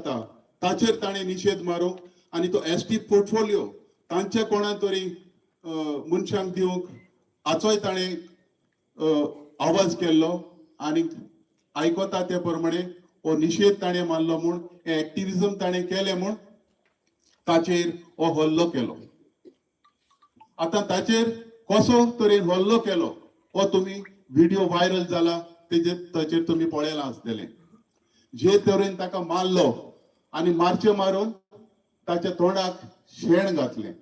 जाता ताचेर ताणें निशेध मारूंक आनी तो एसटी पोर्टफोलियो तांच्या कोणा तरी मनशांक दिवंक हाचोय ताणें आवाज केल्लो आनी आयकता ते प्रमाणे हो निशेध ताणें मारलो म्हूण, हें एक्टिविजम ताणें केलें म्हूण ताचेर हो हल्लो केलो. आतां ताचेर कसो तरेन हल्लो केलो हो तुमी व्हिडिओ व्हायरल जाला तेजेर ताचेर तुमी पळयलां आसतलें. जे तरेन ताका मारलो आनी मारचे मारून ताच्या तोंडाक शेण घातलें.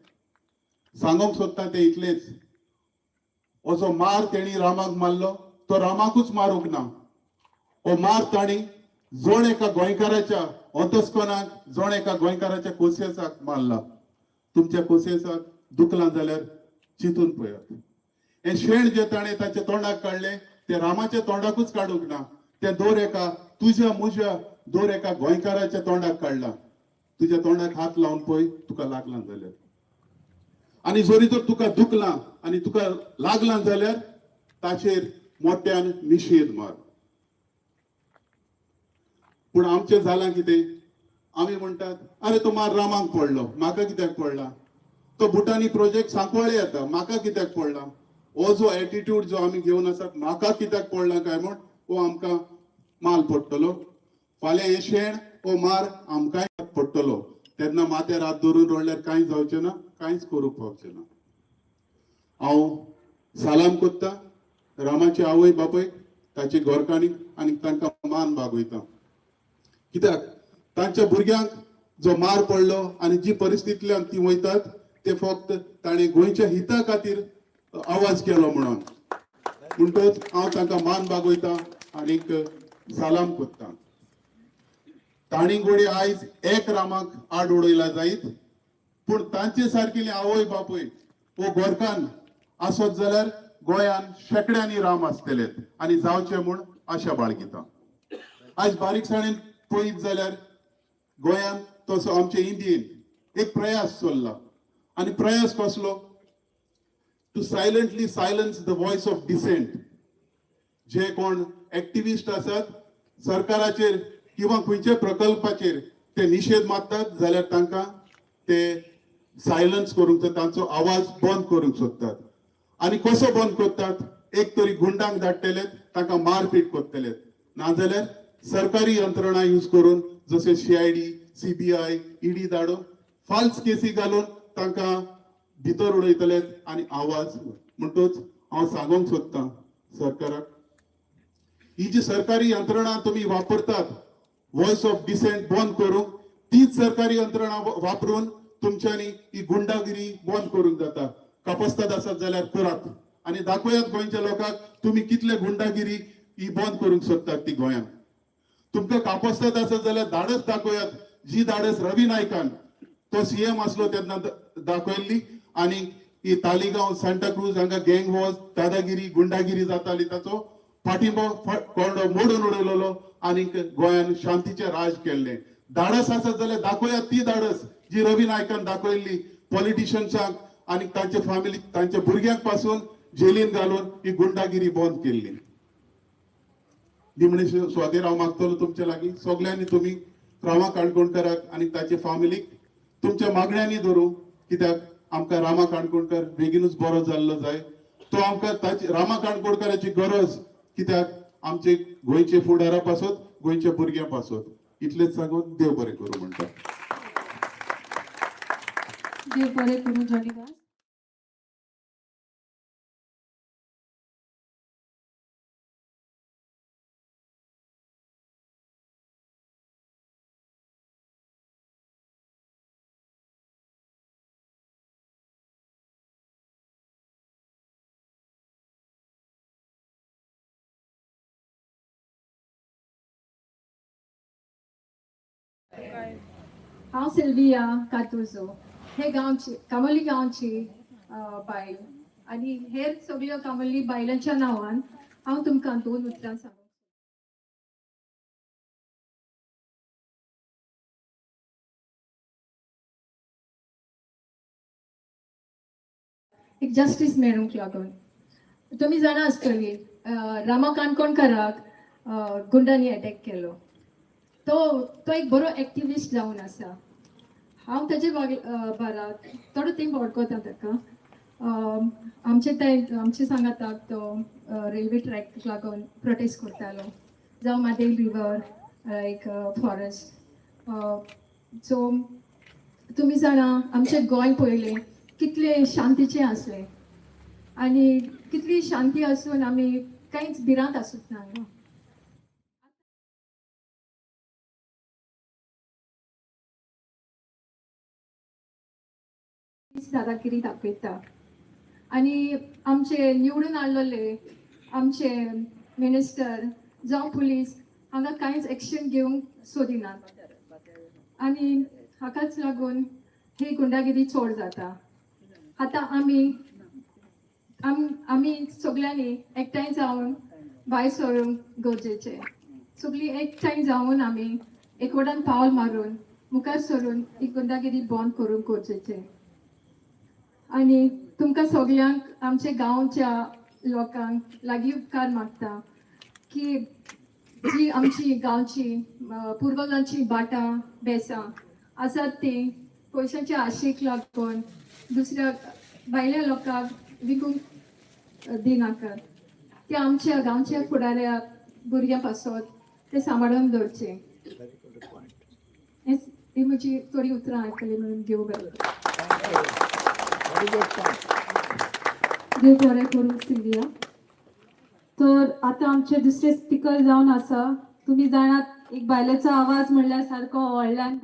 सांगूंक सोदता तें इतलेंच, हो जो मार तेणी रामाक मारलो तो रामाकूच मारूंक ना, हो मार ताणी जण एका गोंयकाराच्या अंतस्कनाक, जण एका गोंयकाराच्या कोसयेसाक मारला. तुमच्या कोसयेसाक दुखलां जाल्यार चिंतून पळयात. हें शेण जे ताणें ताच्या तोंडाक काडलें तें रामाच्या तोंडाकूच काडूंक ना, तें दर एका तुज्या म्हज्या दर एका गोंयकाराच्या तोंडाक काडलां. तुज्या तोंडाक हात लावन पळय तुका लागलां जाल्यार, आनी जरी तर तुका दुखलां आनी तुका लागलां जाल्यार ताचेर मोट्यान निशेध मार. पूण आमचें जालां कितें, आमी म्हणटात अरे तो मार रामाक पडलो, म्हाका कित्याक पडला? तो भुटानी प्रोजेक्ट सांकवाळे येता, म्हाका कित्याक पडला? हो जो एटिट्यूड जो आमी घेवन आसात म्हाका कित्याक पडला काय म्हूण, हो आमकां माल पडटलो. फाल्यां हें शेण हो मार आमकांय पडटलो. तेन्ना माथ्यार हात धरून रडल्यार कांय जावचें ना, कांयच करूंक पावचें ना. हांव सलाम कोत्ता रामाचे आवय बापयक, ताचे घरकाणीक आनी तांकां मान बागयता. कित्याक तांच्या भुरग्यांक जो मार पडलो आनी जी परिस्थितींतल्यान ती वयतात ते फक्त ताणें गोंयच्या हिता खातीर आवाज केलो म्हणून. म्हणटच हांव तांकां मान बागयता आनीक सलाम कोत्ता. ताणी घोडये आयज एक रामाक आड उडयला जायत, पूण तांचे सारकेली आवय बापूय वो गोरकान आसत जाल्यार गोंयान शेंकड्यांनी राम आसतले आनी जावचे म्हूण आशा बाळगिता. आयज बारीकसाणेन पळयत जाल्यार गोंयान तसो आमचे इंडियेन एक प्रयास चल्ला आनी प्रयास कसलो, to silently silence the voice of dissent. जे कोण एक्टिविस्ट आसात सरकाराचेर किंवा खंयच्या प्रकल्पाचेर ते निशेध मारतात जाल्यार तांकां ते सायलन्स करूंक, तांचो आवाज बंद करूंक सोदतात. आनी कसो बंद करतात, एक तरी गुंडांक धाडटले, तांकां मारपीट करतले, नाजाल्यार सरकारी यंत्रणा यूज करून जशे सीआयडी, सीबीआय, ईडी धाडून फाल्स केसी घालून तांकां भितर उडयतले आनी आवाज. म्हणटूच हांव सांगूंक सोदतां सरकाराक, ही जी सरकारी यंत्रणा तुमी वापरतात वॉयस ऑफ डिसेंट बंद करूंक, तीच सरकारी यंत्रणा वापरून तुमच्यांनी ही गुंडागिरी बंद करूंक जाता. कापस्ताद आसत जाल्यार करात आनी दाखयात गोंयच्या लोकांक तुमी कितले गुंडागिरी ही बंद करूंक सोदतात ती गोंयांत. तुमकां कापस्ताद आसत जाल्यार धाडस दाखयात, जी धाडस रवी नायकान तो सीएम आसलो तेन्ना दाखयल्ली आनी ही तालिगांव, सांताक्रूज हांगा गँग वॉर्स, दादागिरी, गुंडागिरी जाताली ताचो पाठिंबो कोंडो मोडून उडयलेलो आनी गोंयान शांतीचें राज केल्लें. धाडस आसत जाल्यार दाखोवया ती धाडस जी रवी नायकान दाखयल्ली पॉलिटिशियन्सांक आनी तांचे फॅमिली, तांच्या भुरग्यांक पासून जेलीन घालून ही गुंडागिरी बंद केल्ली. निमणे स्वातीर हांव मागतलो तुमचे लागीं, सगल्यांनी तुमी रामा काणकोणकाराक आनी ताचे फॅमिलीक तुमच्या मागण्यांनी धरूं, कित्याक आमकां रामा काणकोणकार बेगीनूच बरो जाल्लो जाय. तो आमकां ताची रामा काणकोणकाराची गरज, कित्याक आमचे गोंयचे फुडारा पासत, गोंयच्या भुरग्यां पासत. इतलेंच सांगून देव बरें करूं म्हणटा. देव बरें करूं जॉनी वास. हांव सिल्विया कातुजो, हे गांवची, कामोली गांवची बायल आनी हेर सगळ्यो कामोली बायलांच्या नांवान हांव तुमकां दोन उतरां सांगूंक. एक जस्टीस मेळूंक लागून तुमी जाणा आसतली, रामा काणकोणकाराक गुंडांनी अटॅक केलो. तो तो एक बरो एक्टिविस्ट जावन आसा. हांव ताजे बारा थोडो तेंप वळखता ताका. आमचे ते आमचे सांगाताक तो रेल्वे ट्रॅक लागून प्रोटेस्ट करतालो, जावं म्हादेल रिवर लायक फॉरेस्ट. सो तुमी जाणा आमचें गोंय पयलें कितलें शांतीचें आसलें आनी कितली शांती आसून आमी कांयच भिरांत आसूंक ना हांगा. दादागिरी दाखयता आनी आमचे निवडून आडलेले आमचे मिनिस्टर जावं पुलीस हांगा कांयच एक्शन घेवंक सोदिनात आनी हाकाच लागून ही गुंडागिरी चड जाता. आतां आमी आमी सगल्यांनी एकठांय जावन भायर सरूंक गरजेचें. सगळीं एकठांय जावन आमी एकवटान पावल मारून मुखार सरून ही गुंडागिरी बंद करूंक गरजेचें. आनी तुमकां सगल्यांक आमच्या गांवच्या लोकांक लागीं उपकार मागता की जी आमची गांवची पुर्वजांची भाटां बेसां आसात ती पयशांच्या आशेक लागून दुसऱ्या भायल्या लोकांक विकूंक दिनाकात. ते आमच्या गांवच्या फुडाऱ्या भुरग्यां पासत ते सांबाळून दवरचे. ही म्हजी थोडीं उतरां आयकली म्हणून देव बरें. देव बरें करूं सिल्विया. तर आतां आमचे दुसरे स्पिकर जावन आसा. तुमी जाणात एक बायलेचो आवाज म्हणल्यार सारको व्हडल्यान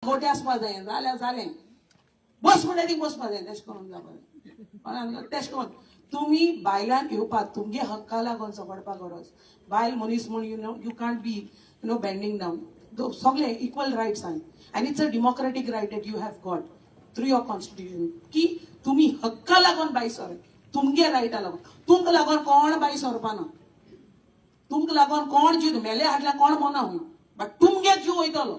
गोटे आसपा जाय जाल्यार जालें, बस म्हणल्यार ती बसपा जाय, तेश करून जावपा जाय. तेश करून तुमी बायलांक येवपाक तुमगे हक्का लागून झगडपा गरज. बायल मनीस म्हूण you can't be bending down. सगळे इक्वल रायट्स आहात आनी it's a democratic right that you have got through your constitution की तुमी हक्का लागून भायर सर, तुमगे रायटा लागून. तुमकां लागून कोण भायर सरपाना, तुमकां लागून कोण जीव मेले हाडल्या कोण मोना हूंय, बट तुमगे जीव वयतलो.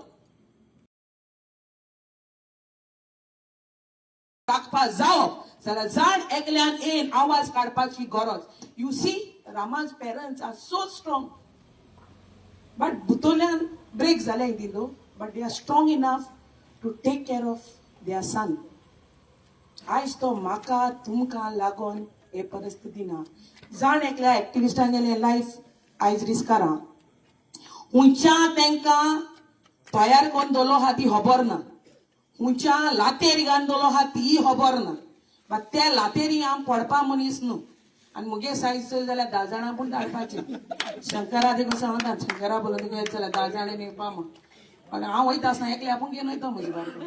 राखपा जावप जाल्यार जाण एकल्यान येन आवाज काडपाची गरज. You see, Rama's parents are so strong, but भितरल्यान ब्रेक जाले दिलो, but they are strong enough to take care of their son. आयज तो म्हाका तुमकां लागून हे परिस्थिती ना. जाण एकल्या एक्टिविस्टांगेलें लायफ आयज रिस्कार आहा. हुंयच्या तांकां तयार करून दवरलो आहा ती खबर ना, हुंयच्या लातेर घालून दवरलो आहा तीय खबर ना, बट त्या लातेरी हांव पडपा मनीस न्हू. आनी मुगे सायज चोयली जाल्यार 10 जाणां पूण धाडपाचें. शंकरा देखून सांगता, शंकरा बोलून देखून येत जाल्यार 10 जाणां न्हिदपा म्हण. पण हांव वयता आसतना एकले आपूण घेवन वयता म्हजे बारको,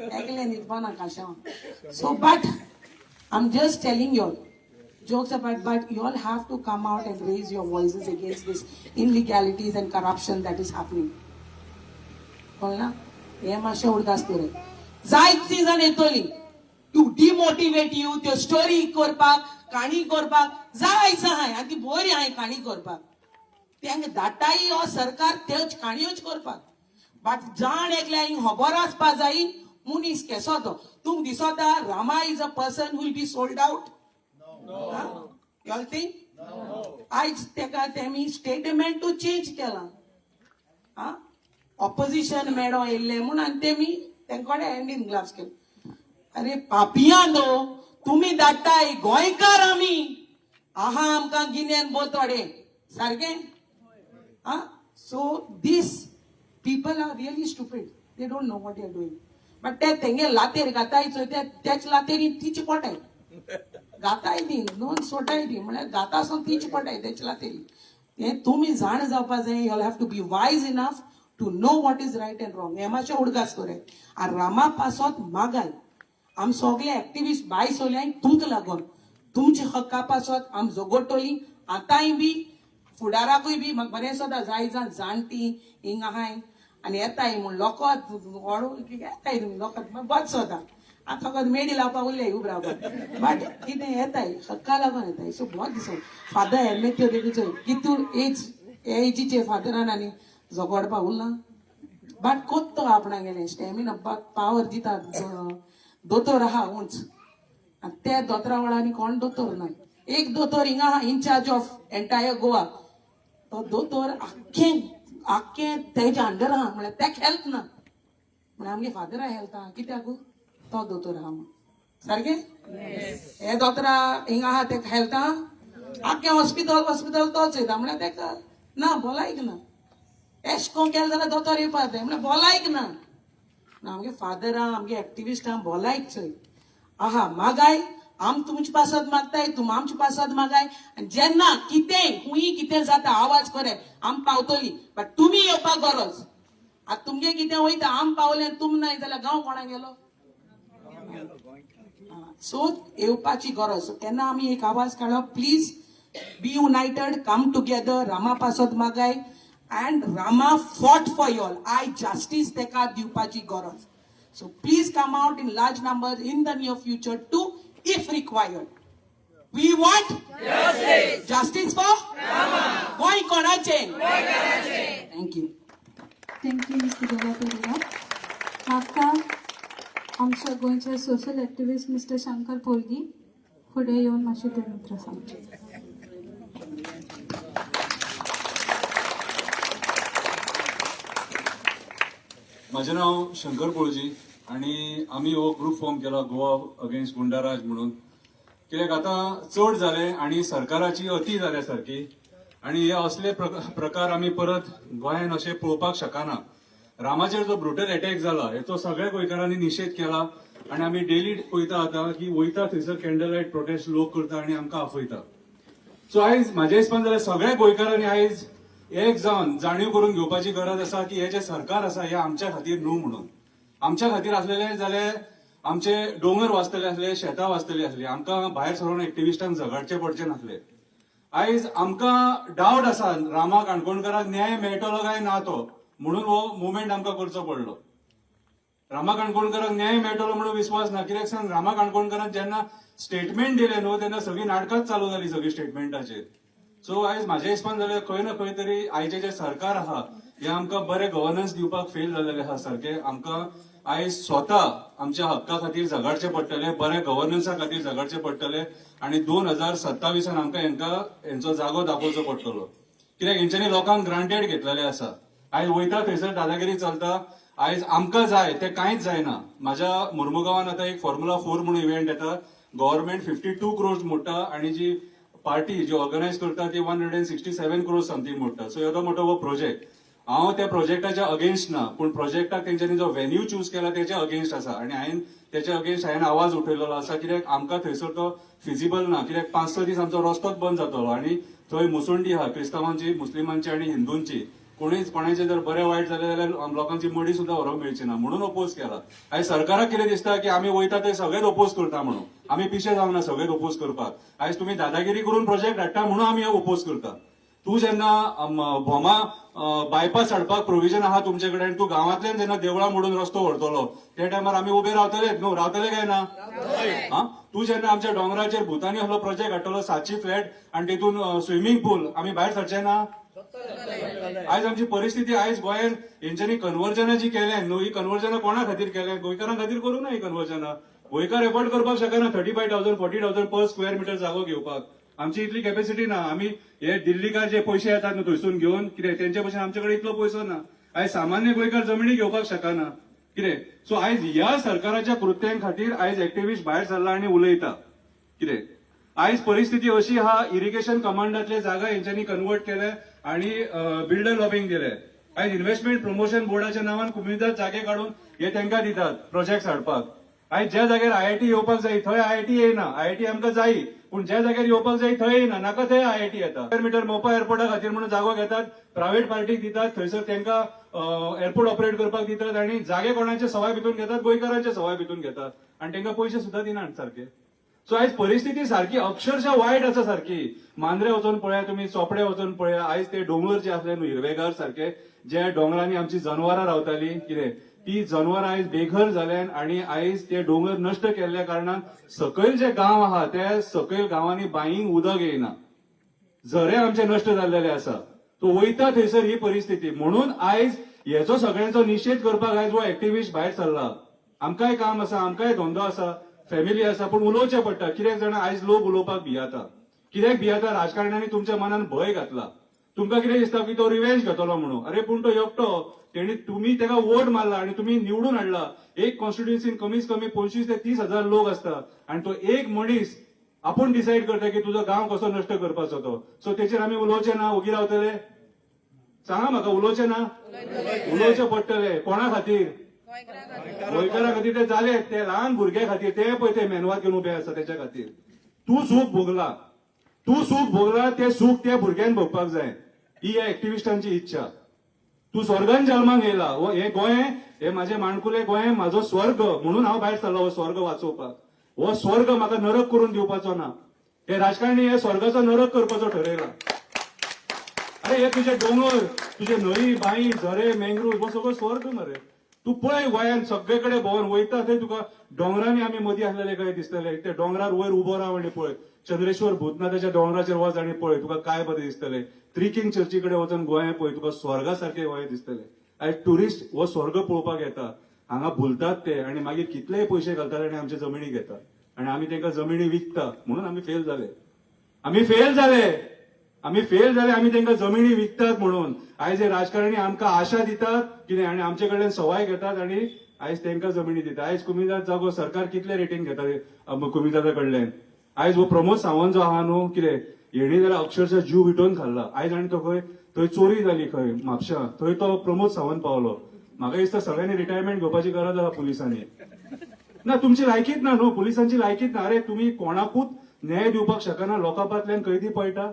एकले न्हिदपा ना काशांव. So but I am just telling you, jokes apart, but you all have to come out and raise your voices against this illegalities and corruption that is happening. कळना हे मातशें उडगास रे. जायतीं जाण येतली टू डिमोटिवेट you, त्यो story करपाक, काणी करपाक जाय आहाय. आनी ती बरी आहाय काणी करपाक, तेंका धाडटाय हो सरकार त्योच काणयोच करपाक. बट जाण एकल्या हिंग खबर आसपा जाय मनीस केसो तो. तुमकां दिसता Rama is a person will be sold out? Y'all think? आयज तेका तेमी स्टेटमेंटू चेंज केला. आं, ऑपोजिशन मेडो येयल्ले म्हूण आनी तेमी तेंकोडे हँड इन ग्लाव्स केले. अरे पापियां, तुमी धाडटाय गोंयकार आमी आहा, आमकां गिन्यान भोव थोडे सारकें. आं, so these people are really stupid, they don't know what they are doing. But ते तेंगे लातेर घाताय चोय, ते त्याच लातेरी तीच पोटाय घाताय ती दोन सोटाय ती, म्हळ्यार घाता आसून तीच पोटाय तेच लातेरी. हें तुमी जाण जावपा जाय. You have to be wise enough to know what is right and wrong. हें मातशें उडगास करे आनी रामा पासत मागाय. आम सगळे एक्टिविस्ट भायर सोल्याय तुमकां लागून, तुमच्या हक्का पासत आम झगडटली आतांय बी, फुडाराकूय बी. म्हाका बरें दिसता, जाय जाण जाणटी हिंग आहाय आनी येताय म्हूण लोकांत व्हडू येताय तुमी लोकांत बरें दिसता. आतां फकत मेडी लावपाक उरले उब रावपाक, बट कितें येताय हक्का लागून येताय. सो बरें दिसो. फादर हेल्मेट देखून चोय कितू एज एजीचे फादरान आनी झगडपाक उरला, बट कोत्तो आपणागेले स्टॅमिना पावर दिता. दोतोर आहा उंच आनी त्या दोतोरा वेळांनी कोण दोतोर ना. एक दोतोर हिंगा आहा इनचार्ज ऑफ एंटायर गोवा. तो दोतोर आख्खें आख्खें तेज्या अंडर आहा, म्हळ्यार तेक हेल्प ना. म्हळ्यार आमगे फादरा हेल्थ आहा कित्याक तो दोतोर आहा म्हूण सारकें. हे दोतोरा हिंगा आहा तेका हेल्थ आहा, आख्खें हॉस्पिटल हॉस्पिटल तोच येता, म्हळ्यार तेका ना भलायक ना. एश कोण केलें जाल्यार दोतोर येवपा जाय, म्हळ्यार भलायक ना. आमगे फादरां आमगे एक्टिविस्टां भलायक चोय आहा. मागाय आम तुमचे पासत मागताय, तुम आमचे पासत मागाय. आनी जेन्ना कितें खूंय कितें जाता आवाज करे आम पावतली, बट तुमी येवपाक गरज. आतां तुमगे कितें वयता, आम पावले तुम नाय जाल्यार गांव कोणा गेलो? सो येवपाची गरज. तेन्ना आमी एक आवाज काडप. Please be united, come together. Rama पासत मागाय and Rama fought for y'all. I justice तेका दिवपाची गरज. So please come out in large number in the near future too if required. We want justice for Goa. कोणाचें? Thank you. Thank you miss Sujata Pereira. म्हाका आमच्या गोंयचे social activist mister Shankar पोलगी फुडें येवन मातशें ते उतरां सांगचे. माझे नाव शंकर पोळजी आणि आमी हो ग्रुप फॉर्म केला गोवा अगेन्स्ट गुंडाराज म्हणून, कित्याक आतां चड जाले आणि सरकाराची अती जाल्या सारकी आणि हे असले प्रकार आमी परत गोंयान अशे पळोवपाक शकना. रामाचेर जो ब्रुटल अटॅक जाला हेचो सगळ्या गोंयकारांनी निशेध केला आणि आमी डेली पळयता आतां की वयता थंयसर कॅन्डल लायट प्रोटेस्ट लोक करता आणि आमकां आफयता. सो आयज म्हाज्या हिसपान जाल्यार सगळ्या गोंयकारांनी आयज एक जावन जाणीव करून घेवपाची गरज आसा की हे जे सरकार आसा हे आमच्या खातीर न्हू म्हणून. आमच्या खातीर आसलेले जाल्यार आमचे दोंगर वाचतले आसले, शेतां वाचतली आसली, आमकां भायर सरून एक्टिविस्टांक झगडचे पडचे नासले. आयज आमकां डावट आसा रामा काणकोणकाराक न्याय मेळटलो काय ना तो, म्हणून हो मुवमेंट आमकां करचो पडलो. रामा काणकोणकाराक न्याय मेळटलो म्हणून विस्वास ना. कित्याक सांग, रामा काणकोणकारान जेन्ना स्टेटमेंट दिलें न्हू तेन्ना सगळीं नाटकांच चालू जाली सगळीं स्टेटमेंटाचेर. सो आयज म्हाज्या हिसपान जाल्यार खंय ना खंय तरी आयचें जें सरकार आहा हें आमकां बरें गव्हर्नन्स दिवपाक फेल जाल्लें आहा सारकें. आमकां आयज स्वता आमच्या हक्का खातीर झगडचें पडटलें, बऱ्या गव्हर्नन्सा खातीर झगडचें पडटलें आनी 2027 आमकां हेंकां हेंचो जागो दाखोवचो पडटलो. कित्याक हेंच्यांनी लोकांक ग्रांटेड घेतलेलें आसा. आयज वयता थंयसर दादागिरी चलता. आयज आमकां जाय तें कांयच जायना. म्हाज्या मुर्मुगांवान आतां एक फॉर्म्युला 4 म्हणून इव्हेंट येता. गव्हर्मेंट 52 क्रोर्स मोडटा आनी जी पार्टी जी ऑर्गनायज करता ती 167 क्रोर्स समथींग मोडटा. सो येदो मोठो हो प्रोजेक्ट. हांव त्या प्रोजेक्टाच्या अगेन्स्ट ना, पूण प्रोजेक्टाक तेंच्यांनी जो व्हेन्यू चूज केला तेच्या अगेन्स्ट आसा आनी हांवें तेच्या अगेन्स्ट हांवें आवाज उठयलेलो आसा. कित्याक आमकां थंयसर तो फिजिबल ना. कित्याक 5-6 दीस आमचो रस्तोच बंद जातलो आनी थंय मुसंडी आहा क्रिस्तांवांची, मुस्लिमांची आनी हिंदूंची. कोणीच कोणाचें जर बरें वायट जालें जाल्यार लोकांची मडी सुद्दां व्हरूंक मेळची ना, म्हणून ओपोज केला. आयज सरकाराक कितें दिसता की आमी वयता ते सगळेच ओपोज करता म्हणून. आमी पिशे जावना सगळेच ओपोज करपाक. आयज तुमी दादागिरी करून प्रोजेक्ट हाडटा म्हणून आमी ओपोज करता. तूं जेन्ना भोमा बायपास हाडपाक प्रोविजन आहा तुमचे कडेन, तूं गांवांतल्यान जेन्ना देवळां मोडून रस्तो व्हरतलो त्या टायमार आमी उबे रावतले न्हू? रावतले काय ना? हा, तूं जेन्ना आमच्या दोंगराचेर भुतानी असलो प्रोजेक्ट हाडटलो, 700 फ्लॅट आनी तितून स्विमींग पूल, आमी भायर सरचे ना? आयज आमची परिस्थिती, आयज गोंयांत हेंच्यांनी कन्वर्जनां जी केल्या न्हू, ही कन्वर्जनां कोणा खातीर केल्या? गोंयकारां खातीर करूं ना ही कन्वर्जनां. गोंयकार एफोर्ड करपाक शकना 35,000 40,000 पर स्क्वेअर मिटर जागो घेवपाक. आमची इतली कॅपॅसिटी ना. आमी हे दिल्लीकार जे पयशे येतात न्हू थंयसून घेवन कितें तेंचे भशेन आमचे कडेन इतलो पयसो ना. आयज सामान्य गोंयकार जमिनी घेवपाक शकना कितें. सो आयज ह्या सरकाराच्या कृत्यां खातीर आयज एक्टिविस्ट भायर सरला आनी उलयता कितें. आयज परिस्थिती अशी आहा, इरिगेशन कमांडातले जागा हेंच्यांनी कन्वर्ट केले आनी बिल्डर लॉबींग दिले. आयज इन्व्हेस्टमेंट प्रमोशन बोर्डाच्या नांवान कुमिदाद जागे काडून हे तांकां दितात प्रोजेक्ट हाडपाक. आयज ज्या जाग्यार आयआयटी येवपाक जाय थंय आयआयटी येयना. आयआयटी आमकां जाय, पूण ज्या जाग्यार येवपाक जाय थंय येयना, नाका थंय आयआयटी येता. मिटर मोपा एअरपोर्टा खातीर म्हणून जागो घेतात, प्रायव्हेट पार्टीक दितात, थंयसर तांकां एअरपोर्ट ऑपरेट करपाक दितात आनी जागे कोणाचे सवाय भितून घेतात, गोंयकारांचे सवाय भितून घेतात आनी तांकां पयशे सुद्दां दिनात सारके. सो आयज परिस्थिती सारकी अक्षरशः वायट आसा सारकी. मांद्रे वचून पळया तुमी, चोपडे वचून पळया. आयज ते दोंगर जे आसले न्हू हिरवेगार सारके, ज्या दोंगरांनी आमची जनवरां रावताली कितें, ती जनवरां आयज बेघर जाल्यान आनी आयज ते दोंगर नश्ट केल्ल्या कारणान सकयल जे गांव आहा त्या सकयल गांवांनी बांयींक उदक येयना, झरे आमचे नश्ट जाल्लेले आसा. तो वयता थंयसर ही परिस्थिती. म्हणून आयज हेचो सगळ्यांचो निशेध करपाक आयज हो एक्टिविस्ट भायर सरला. आमकांय काम आसा, आमकांय धंदो आसा, फॅमिली आसा, पूण उलोवचें पडटा. कित्याक जाणा, आयज लोक उलोवपाक भियाता. कित्याक भियाता? राजकारण्यांनी तुमच्या मनान भंय घातला. तुमकां कितें दिसता की तो रिव्हेंज घेतलो म्हणून. अरे पूण तो एकटो तेणी तुमी ताका वोट मारला आनी तुमी निवडून हाडला. एक कॉन्स्टिट्युएन्सीन कमीत कमी 25 ते 30 हजार लोक आसता आनी तो एक मनीस आपूण डिसायड करता की तुजो गांव कसो नश्ट करपाचो तो. सो तेचेर आमी उलोवचें ना, ओगी रावतले? सांगा म्हाका, उलोवचें ना? उलोवचें पडटलें. कोणा खातीर? गोंयकारां खातीर. ते जाले ते ल्हान भुरग्या खातीर, ते पळय ते मेनवात घेवन उबे आसा तेच्या खातीर. तूं सूख भोगला, तूं सूख भोगला, ते सूख त्या भुरग्यान भोगपाक जाय, ही ह्या एक्टिविस्टांची इच्छा. तूं स्वर्गान जल्माक येयला. हो हे गोंय, हे माझे माणकुले गोंय म्हाजो स्वर्ग, म्हणून हांव भायर सरलो हो स्वर्ग वाचोवपाक. हो स्वर्ग म्हाका नरक करून दिवपाचो ना. हे राजकारणी हे स्वर्गाचो नरक करपाचो ठरयला. अरे हे तुझे दोंगर, तुझे न्हंय, बांय, झरे, मँग्रुव्ह, हो सगळो स्वर्ग मरे. तूं पळय गोंयांत सगळे कडेन भोंवन वयता थंय तुका दोंगरांनी आमी मदीं आसलेले कशे दिसतले. ते दोंगरार वयर उबो राव आनी पळय, चंद्रेश्वर भूतनाथाच्या दोंगराचेर वच आनी पळय तुका काय बरें दिसतलें. त्रिकिंग चर्ची कडेन वचून गोंय पळय, तुका स्वर्गा सारकें गोंय दिसतलें. आयज ट्युरिस्ट हो स्वर्ग पळोवपाक येता, हांगा भुलतात ते आनी मागीर कितलेय पयशे घालतात आनी आमचे जमिनी घेतात आनी आमी तांकां जमिनी विकता. म्हणून आमी फेल जाले, आमी फेल जाले, आमी फेल जाले. आमी तांकां जमिनी विकतात म्हणून आयज हे राजकारणी आमकां आशा दितात कितें आनी आमचे कडल्यान सवाय घेतात आनी आयज तांकां जमिनी दितात. आयज कुमिदाद जागो सरकार कितले रेटीन घेता कुमिदादा कडल्यान. आयज हो प्रमोद सावंत जो आहा न्हू कितें, हेणी जाल्यार अक्षरशः जीव विटोवन खाल्ला. आयज आनी तो खंय थंय चोरी जाली खंय म्हापशा, थंय तो प्रमोद सावंत पावलो. म्हाका दिसता सगळ्यांनी रिटायरमेंट घेवपाची गरज आहा पुलिसांनी. ना तुमची लायकीच ना न्हू, पुलिसांची लायकीच ना. अरे तुमी कोणाकूच न्याय दिवपाक शकना. लोकांतल्यान कैदी पळटा,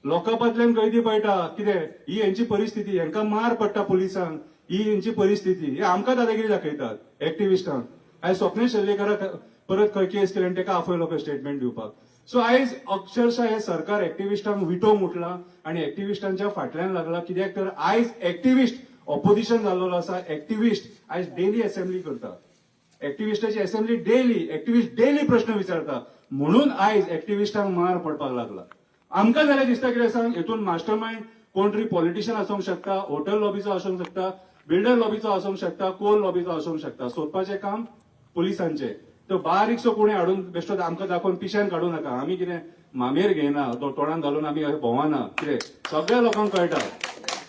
लोकांतल्यान कैदी पळटा कितें, ही हेंची परिस्थिती. हेंकां मार पडटा पुलिसांक. ही हेंची परिस्थिती. हे आमकां दादागिरी दाखयतात एक्टिविस्टांक. आयज स्वप्नेश शेल्लेकराक परत खंय केस केली आनी ताका आपयलो खंय स्टेटमेंट दिवपाक. सो आयज अक्षरशः हे सरकार एक्टिविस्टांक विटोवंक उठला आनी एक्टिविस्टांच्या फाटल्यान लागला. कित्याक तर आयज एक्टिविस्ट ऑपोजिशन जाल्लो आसा. एक्टिविस्ट आयज डेली असेंब्ली करता. एक्टिविस्टाची असेंब्ली डेली, एक्टिविस्ट डेली प्रश्न विचारता. म्हणून आयज एक्टिविस्टांक मार पडपाक लागला. आमकां जाल्यार दिसता कितें सांग, हितून मास्टर मायंड कोण तरी पॉलिटिशियन आसूंक शकता, हॉटेल लॉबीचो आसूंक शकता, बिल्डर लॉबीचो आसूंक शकता, कोल लॉबीचो आसूंक शकता. सोदपाचें काम पुलिसांचें. तो बारीकसो कोणी हाडून बेश्टो आमकां दाखोवन पिश्यान काडूं नाका. आमी कितें मामेर घेयना, तो तोंडान घालून आमी भोंवना. कितें सगळ्या लोकांक कळटा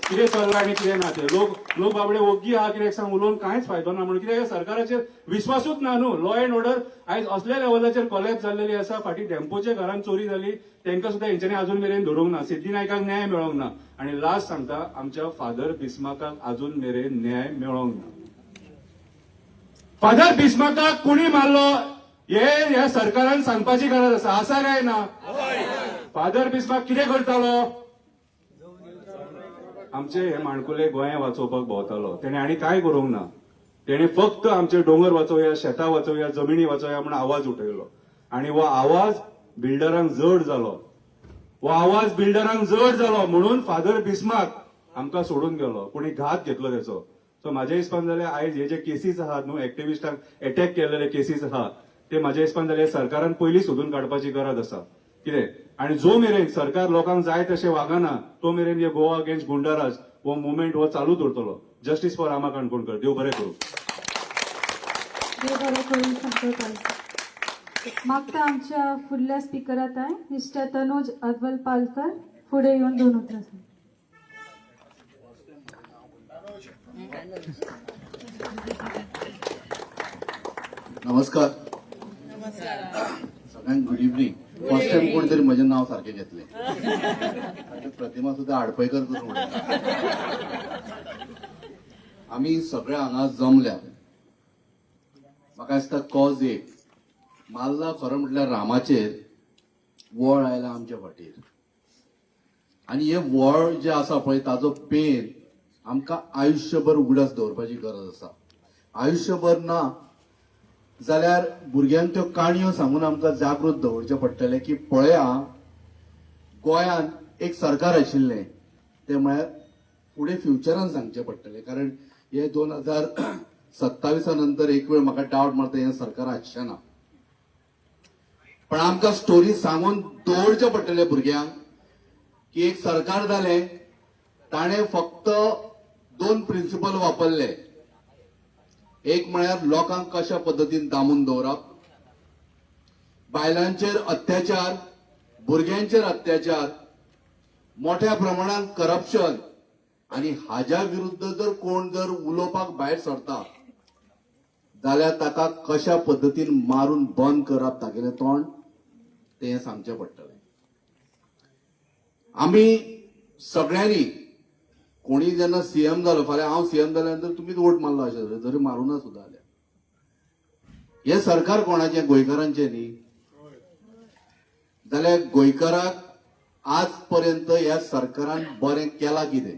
कितें चल्लां आनी कितें ना तें. लोक लोक बाबडे ओग्गी आहा. कित्याक सांग, उलोवन कांयच फायदो ना म्हणून. कित्याक सरकाराचेर विस्वासूच ना न्हू. लॉ एंड ऑर्डर आयज असल्या लेवलाचेर कोलॅप्स जाल्लेली आसा. फाटीं डेम्पोच्या घरान चोरी जाली, तांकां सुद्दां हेंच्यांनी अजून मेरेन धरूंक ना. सिद्धी नायकाक न्याय मेळोंक ना. आनी लास्ट सांगता, आमच्या फादर बिस्माकाक अजून मेरेन न्याय मेळोंक ना. फादर बिस्माकाक कोणी मारलो हे ह्या सरकारान सांगपाची गरज आसा. आसा काय ना? फादर बिस्माक कितें करतालो? आमचे हे माणकुले गोंय वाचोवपाक भोंवतालो. तेणे आनी कांय करूंक ना. तेणे फक्त आमचे दोंगर वाचोवया, शेतां वाचोवया, जमिनी वाचोवया म्हूण आवाज उठयलो आनी हो आवाज बिल्डरांक जड जालो. हो आवाज बिल्डरांक जड जालो म्हणून फादर बिस्माक आमकां सोडून गेलो. कोणी घात घेतलो तेचो. सो म्हाज्या हिसपान जाल्यार आयज हे जे केसीस आहात न्हू, एक्टिविस्टांक एटॅक केल्लेले केसीस आहा, ते म्हाज्या हिसपान जाल्यार सरकारान पयलीं सोदून काडपाची गरज आसा. कितें आनी जो मेरेन सरकार लोकांक जाय तशें वागना तो मेरेन हे गोवा अगेन्स्ट गुंडाराज हो मुवमेंट हो चालूच उरतलो. जस्टीस फॉर रामा काणकोणकर. देव बरें करूं. देव बरें करूं शंकर पालकर. मागता आमच्या फुडल्या स्पिकरा ताय मिस्टर तनोज अदवल पालकर फुडें येवन दोन उतरां सांग. नमस्कार सगळ्यांक, गुड इव्हनिंग. फर्स्ट टाइम कोणतरी म्हजें नांव सारकें घेतलें. आनी प्रतिमा सुद्दां आडपयकर करून उडयता. आमी सगळे हांगा जमल्या, म्हाका दिसता कॉज एक मारला. खरो म्हटल्यार रामाचेर वळ आयला आमच्या फाटीर आनी हे वळ जे आसा पळय, ताजो पेन आमकां आयुश्यभर उगडास दवरपाची गरज आसा. आयुश्यभर ना जाल्यार भुरग्यांक त्यो काणयो सांगून आमकां जागृत दवरचें पडटलें की पळया, गोंयांत एक सरकार आशिल्लें. तें म्हळ्यार फुडें फ्युचरान सांगचें पडटलें, कारण हे 2027 नंतर एक वेळ म्हाका डावट मारता, हें सरकार आसचें ना. पण आमकां स्टोरी सांगून दवरचें पडटलें भुरग्यांक की एक सरकार जालें, ताणें फक्त दोन प्रिंसिपल वापरले. एक म्हळ्यार लोकांक कशा पद्दतीन दामून दवरप, बायलांचेर अत्याचार, भुरग्यांचेर अत्याचार, मोठ्या प्रमाणात करप्शन आणि हाज्या विरुद्ध जर कोण जर उलोवपाक भायर सरता जाल्यार ताका कशा पद्दतीन मारून बंद करप तागेलें तोंड, तें सांगचें पडटलें. आमी सगळ्यांनी कोणी जेन्ना सीएम जालो, फाल्यां हांव सीएम जाल्या नंतर तुमीच वोट मारलो अशें जरी मारूना सुद्दां जाल्यार, हें सरकार कोणाचें? गोंयकारांचें न्ही? जाल्यार गोंयकाराक आज पर्यंत ह्या सरकारान बरें केलां कितें?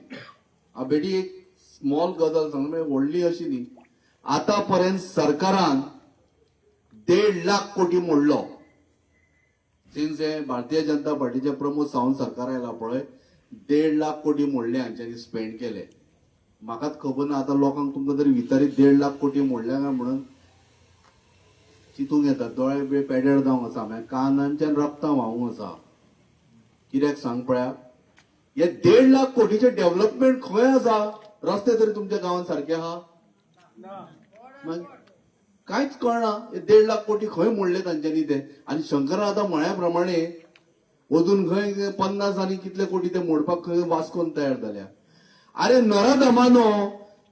हांव बेठी एक स्मॉल गजाल सांगता, म्हणजे व्हडली अशी न्ही. आतां पर्यंत सरकारान 1.5 लाख कोटी मोडलो. सिन्स हे भारतीय जनता पार्टीचे प्रमोद सावंत सरकार आयला पळय, 1.5 लाख कोटी मोडले हांच्यांनी, स्पेंड केले. म्हाकाच खबर ना. आतां लोकांक तुमकां जरी विचारीत 1.5 लाख कोटी मोडल्या काय म्हणून, चिंतूंक येता. दोळे बिळे पेड्यार जावंक आसा, मागीर कानांच्यान रक्तां व्हांवूंक आसा. कित्याक सांग पळया, हे 1.5 लाख कोटीचे डेव्हलपमेंट खंय आसा? रस्ते तरी तुमच्या गांवांत सारके आहा? मागीर कांयच कळना, हे 1.5 लाख कोटी खंय मोडले तांच्यांनी ते. आनी शंकरान आतां म्हळ्या प्रमाणे अजून खंय 50 आनी कितले कोटी ते मोडपाक खंय वास्कोन तयार जाल्या. अरे नराधमानो,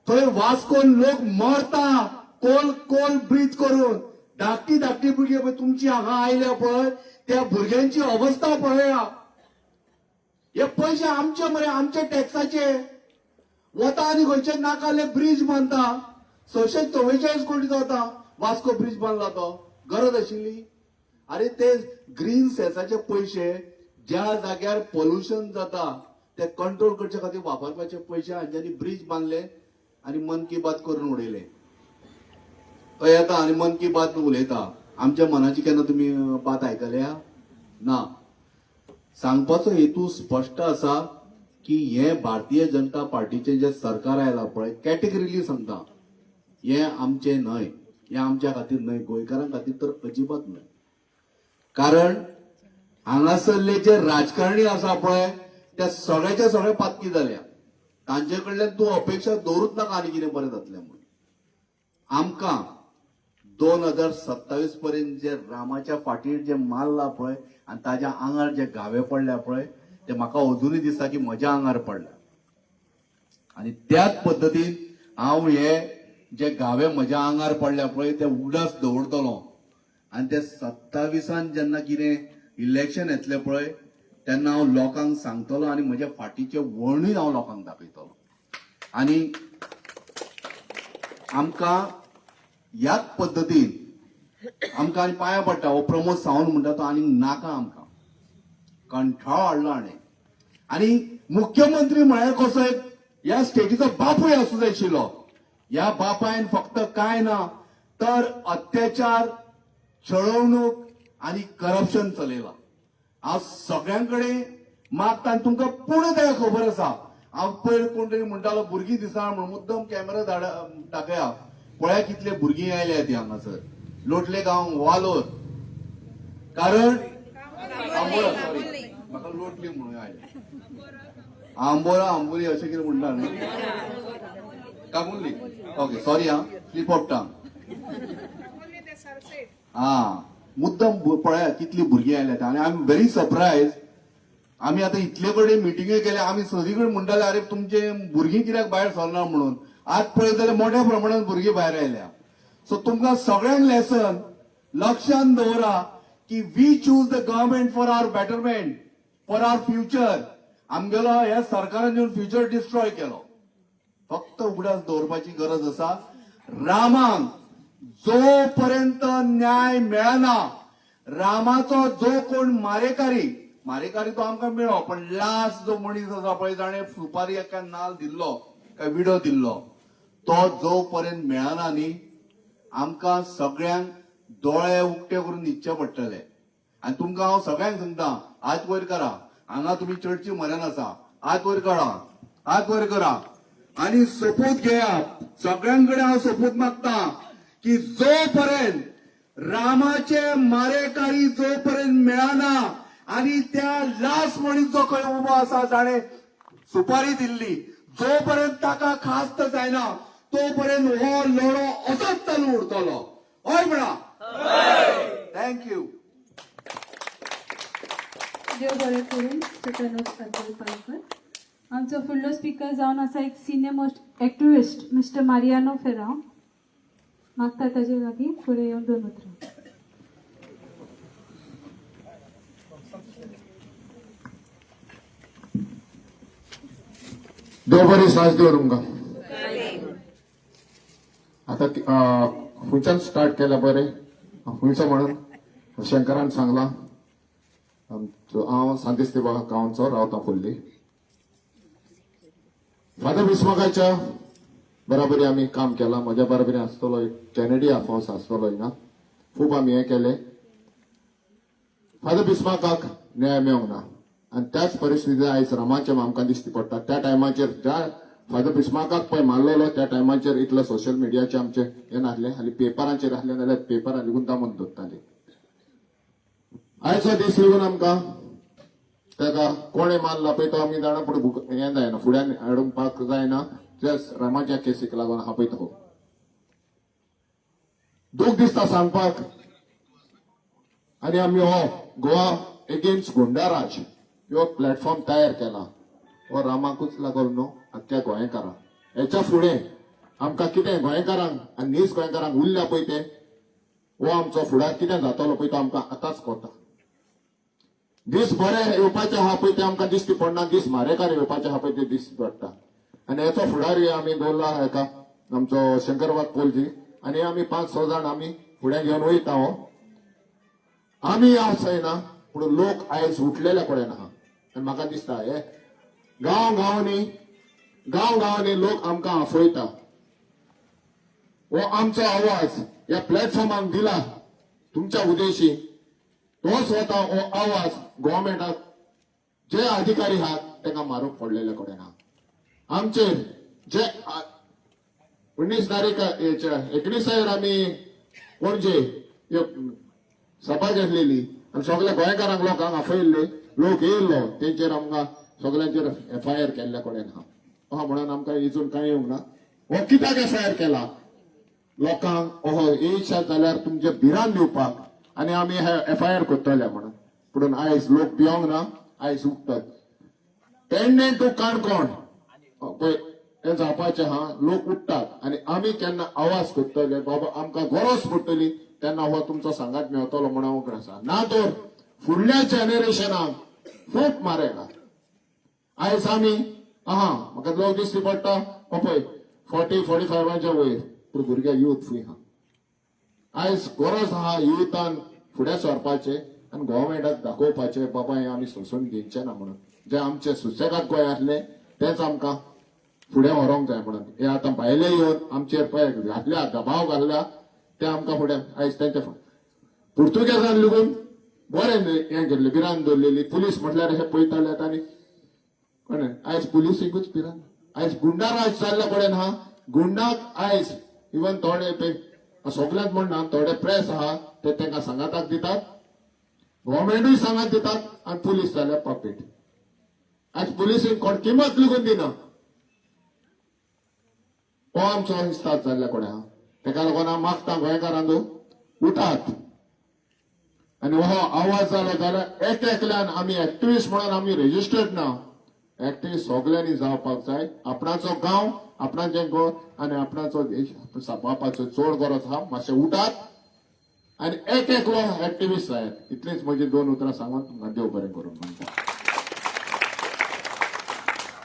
थंय वास्कोन लोक मरता कोल कोल ब्रीज करून. धाकटी धाकटी भुरगीं पळय तुमची हांगा आयल्या पळय, त्या भुरग्यांची अवस्था पळया. हे पयशे आमचे मरे, आमच्या टॅक्साचे वता आनी खंयचे नाकाले ब्रीज बांदता. 644 कोटी जाता वास्को ब्रीज बांदला तो. गरज आशिल्ली? अरे ते ग्रीन सेसाचे पयशे ज्या जाग्यार पोल्युशन जाता ते कंट्रोल करचे खातीर वापरपाचे पयशे हांच्यांनी ब्रीज बांदले. आनी मन की बात करून उडयले. तो येता आनी मन की बात उलयता. आमच्या मनाची केन्ना तुमी बात आयकल्या ना. सांगपाचो हेतू स्पश्ट आसा की हे भारतीय जनता पार्टीचे जे सरकार आयला पळय, कॅटेगरीली सांगता, हे आमचे न्हय, हे आमच्या खातीर न्हय, गोंयकारां खातीर तर अजिबात न्हय. कारण हांगासरले जे राजकारणी आसा पळय त्या सगळ्याच्या सगळे पातकी जाल्या. तांचे कडल्यान तूं अपेक्षा दवरूच नाका आनी कितें बरें जातलें म्हणून. आमकां 2027 पर्यंत जे रामाच्या फाटीर जे मारला पळय आनी ताज्या आंगार जे घावे पडल्या पळय, ते म्हाका अजुनूय दिसता की म्हज्या आंगार पडल्या. आनी त्याच पद्दतीन हांव हे जे घावे म्हज्या आंगार पडल्या पळय ते उगडास दवरतलो. आनी ते 27 जेन्ना कितें इलेक्शन येतलें पळय तेन्ना हांव लोकांक सांगतलो आनी म्हज्या फाटीचे वर्णूय हांव लोकांक दाखयतलो. आनी आमकां ह्याच पद्दतीन आमकां आनी पांया पडटा. हो प्रमोद सावंत म्हणटा तो आनी नाका, आमकां कंठाळो हाडलो हाणें. आनी मुख्यमंत्री म्हळ्यार कसो एक ह्या स्टेटीचो बापूय आसूं जाय आशिल्लो. ह्या बापायन फक्त कांय ना तर अत्याचार, छळवणूक आनी करप्शन चलयला. हांव सगळ्यां कडेन मागता आनी तुमकां पूर्ण तेका खबर आसा. हांव पयर कोण तरी म्हणटालो भुरगीं दिसना म्हणून मुद्दम कॅमेरा दाखया, पळया कितले भुरगीं आयल्या ती हांगासर लोटले गांव वालोर, कारण आंबोरा, सॉरी म्हाका लोटली म्हणून आयले, आंबोरा आंबोली अशें कितें म्हणटा न्ही, काकुल्ली, ओके सॉरी हा, स्लीप ऑफ टंग. हा मुद्दम पळया कितली भुरगीं आयल्या आनी I am very surprise. आमी आतां इतले कडेन मिटिंग्यो केल्या, आमी सगळी कडेन म्हणटाले अरे तुमचे भुरगीं कित्याक भायर सरना म्हणून. आज पळयत जाल्यार मोठ्या प्रमाणात भुरगीं भायर आयल्या. सो तुमकां सगळ्यांक लेसन लक्षांत दवरा की we choose the government for our betterment, for our future. आमगेलो ह्या सरकारान येवन फ्युचर डिस्ट्रॉय केलो. फक्त उगडास दवरपाची गरज आसा, रामाक जोपर्यंत न्याय मेळना, रामाचो जो कोण मारेकारी, मारेकारी तो आमकां मेळ्ळो, पण लास्ट जो मनीस आसा पळय जाणें सुपारी एका नाल दिल्लो काय विडो दिल्लो, तो जो पर्यंत मेळना न्ही आमकां सगळ्यांक दोळे उक्ते करून न्हिदचे पडटले. आनी तुमकां हांव सगळ्यांक सांगता, हात वयर करा, हांगा तुमी चर्ची मरण आसा, हात वयर करा, हात वयर करा आनी सोपूत घेया. सगळ्यां कडेन हांव सोपूत मागता की जोपर्यंत रामाचे मारेकारी जोपर्यंत मेळना आनी त्या लास्ट मनीस जो खंय उबो आसा जाणें सुपारी दिल्ली, जोपर्यंत ताका खास्त जायना तोपर्यंत हो लढो असोच चालू उरतलो. हय म्हणा. Thank you. देव बरें करूं मिस्टर तनोज पालकर. आमचो फुडलो स्पिकर जावन आसा एक senior most activist mister Mariano Ferrao. मागता ताजे लागीं फुडें येवन दोन उतरां. देव बरी सांज दिवं तुमकां. आतां खंयच्यान स्टार्ट केल्या बरें, खंयचो म्हणून शंकरान सांगलां. हांव सांतिस्तेबा गांवचो रावता फुडली. फादर बिस्मकाच्या बराबरी आमी काम केलां. म्हज्या बराबरी आसतलो एक कॅनेडी आफोन्स आसतलो हिंगा. खूब आमी हें केलें. फादर बिस्माकाक न्याय मेळोंक ना आनी त्याच परिस्थितींत आयज रामाचें आमकां दिश्टी पडटा. त्या टायमाचेर ज्या फादर बिस्माकाक पळय मारलेलो त्या टायमाचेर इतलो सोशल मिडियाचे आमचे हें नासलें आनी पेपरांचेर आसलें जाल्यार पेपरां लेगून दामून दवरताले. आयचो दीस लेगून आमकां ताका कोणें मारला पळय तो आमी जाणा, पूण हें जायना, फुड्यान हाडूंक पाक जायना. त्याच रामाच्या केसीक लागून आहा पळय तो दूख दिसता सांगपाक. आनी आमी हो गोवा एगेन्स्ट गुंडाराज ह्यो प्लॅटफॉर्म तयार केला हो रामाकूच लागून न्हू, आख्ख्या गोंयकारांक. हेच्या फुडें आमकां कितें गोंयकारांक आनी नीज गोंयकारांक उरल्या पळय तें, हो आमचो फुडार कितें जातलो पळय तो आमकां आतांच कळटा. दीस बरे येवपाचे आहा पळय ते आमकां दिश्टी पडना, दीस मारेकार येवपाचे आहा पळय ते दिश्टी पडटा. आनी हेचो फुडारी आमी दवरला हेका आमचो शंकरबाब पोलजी आनी आमी 5-6 जाण आमी फुडें घेवन वयता. हो आमी जायना पूण लोक आयज उठलेल्या कडेन आहा. आनी म्हाका दिसता हे गांव गांवांनी गांव गांवांनी लोक आमकां आफयता. हो आमचो आवाज ह्या प्लॅटफॉर्माक दिला तुमच्या उद्देशी, तो स्वता हो आवाज गव्हर्मेंटाक जे अधिकारी आहात तांकां मारूंक पडलेले कडेन आहा. आमचेर जे 19 तारीख 19 आमी पणजे एक सभा घेतलेली आनी सगल्या गोंयकारांक लोकांक आफयल्ले, लोक येयल्लो, तेंचेर आमकां सगल्यांचेर एफआयआर केल्ल्या कडेन आहा. अहा म्हणून आमकां इजून कांय येवंक ना. हो कित्याक एफआयआर केला? लोकांक ओहो येयशात जाल्यार तुमचे भिरांत दिवपाक आनी आमी हे एफआयआर करतले म्हणून. पूण आयज लोक भिवंक ना, आयज उठतात. पेडणे टू काणकोण पळय हें जावपाचें आहा. लोक उठ्ठात आनी आमी केन्ना आवाज करतले बाबा आमकां गरज पडटली तेन्ना हो तुमचो सांगात मेळटलो म्हणून हांव आसा. ना तर फुडल्या जनरेशनाक खूब मारेगा. आयज आमी आहा, म्हाका लोक दिश्टी पडटा पळय 40 45च्या वयर, पूण भुरगे युथ फुय आहा. आयज गरज आहा युथान फुडें सरपाचें आनी गव्हर्मेंटाक दाखोवपाचें बाबा हें आमी सोंसून घेवचें ना म्हणून. जें आमचें सुसेगाद गोंय आसलें तेंच आमकां फुडें व्हरोंक जाय म्हणून. हे आतां भायले येवन आमचेर पळय घातल्या दबाव घातल्या ते आमकां फुडें आयज तेंचे पुर्तुगेजान लेगून बरें हें केल्लें, भिरांत दवरलेली. पुलीस म्हटल्यार हे पळयताले आनी कळ्ळें. आयज पुलिसीकूच भिरांत. आयज गुंडाराज जाल्ल्या कडेन आहा. गुंडाक आयज इवन थोडे ते सगल्यांत म्हणना, थोडे प्रेस आहा ते तांकां सांगाताक दितात, गव्हर्मेंटूय सांगात दितात आनी पुलीस जाल्यार पपेट. आयज पुलिसीक कोण किंमत लेगून दिना. हो आमचो इस्ताद जाल्ल्या कडेन आहा. तेका लागून हांव मागता गोंयकारांनो, उठात आनी हो आवाज जालो जाल्यार एक एकल्यान आमी एक्टिविस्ट म्हणून आमी रेजिस्टर्ड ना, एक्टिविस्ट सगल्यांनी जावपाक जाय. आपणाचो गांव, आपणाचें घर आनी आपणाचो देश सांबाळपाचो चड गरज आहा. मातशें उठात आनी एक एकलो एक्टिविस्ट जायात. इतलीच म्हजी दोन उतरां सांगून तुमकां देव बरें करूं म्हणटा.